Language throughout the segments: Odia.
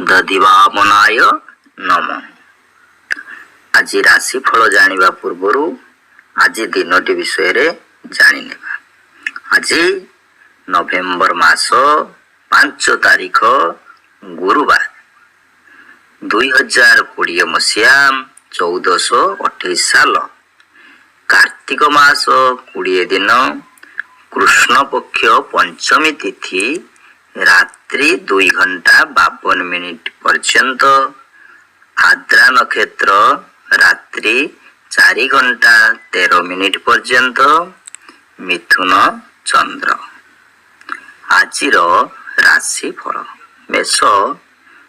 ଦଧିବାମନାୟ ନମଃ। ଆଜି ରାଶିଫଳ ଜାଣିବା ପୂର୍ବରୁ ଆଜି ଦିନଟି ବିଷୟରେ ଜାଣିନେବା। ଆଜି ନଭେମ୍ବର ମାସ 5 ତାରିଖ ଗୁରୁବାର, 2020 ମସିହା, 1428 ସାଲ, କାର୍ତ୍ତିକ ମାସ 20 ଦିନ, କୃଷ୍ଣପକ୍ଷ ପଞ୍ଚମୀ ତିଥି ରାତ୍ରି 2 ଘଣ୍ଟା 52 ମିନିଟ ପର୍ଯ୍ୟନ୍ତ, ଆର୍ଦ୍ରା ନକ୍ଷତ୍ର ରାତ୍ରି 4 ଘଣ୍ଟା 13 ମିନିଟ ପର୍ଯ୍ୟନ୍ତ, ମିଥୁନ ଚନ୍ଦ୍ର। ଆଜିର ରାଶିଫଳ: ମେଷ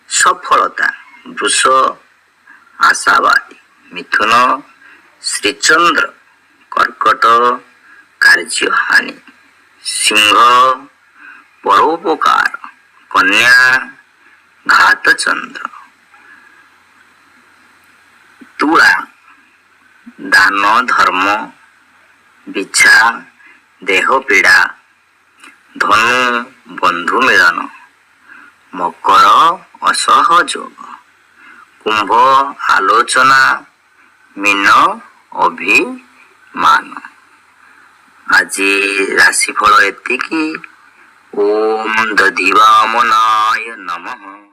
ସଫଳତା, ବୃଷ ଆଶାବାଦୀ, ମିଥୁନ ଶ୍ରୀଚନ୍ଦ୍ର, କର୍କଟ କାର୍ଯ୍ୟହାନି, ସିଂହ ପରୋପକାର, କନ୍ୟା ଘାତଚନ୍ଦ୍ର, ତୁଳା ଦାନ ଧର୍ମ, ବିଛା ଦେହ ପୀଡ଼ା, ଧନୁ ବନ୍ଧୁ ମିଳନ, ମକର ଅସହଯୋଗ, କୁମ୍ଭ ଆଲୋଚନା, ମୀନ ଅଭିମାନ। ଆଜି ରାଶିଫଳ ଏତିକି। ଓମ୍ ଦଧିବାମନାୟ ନମଃ।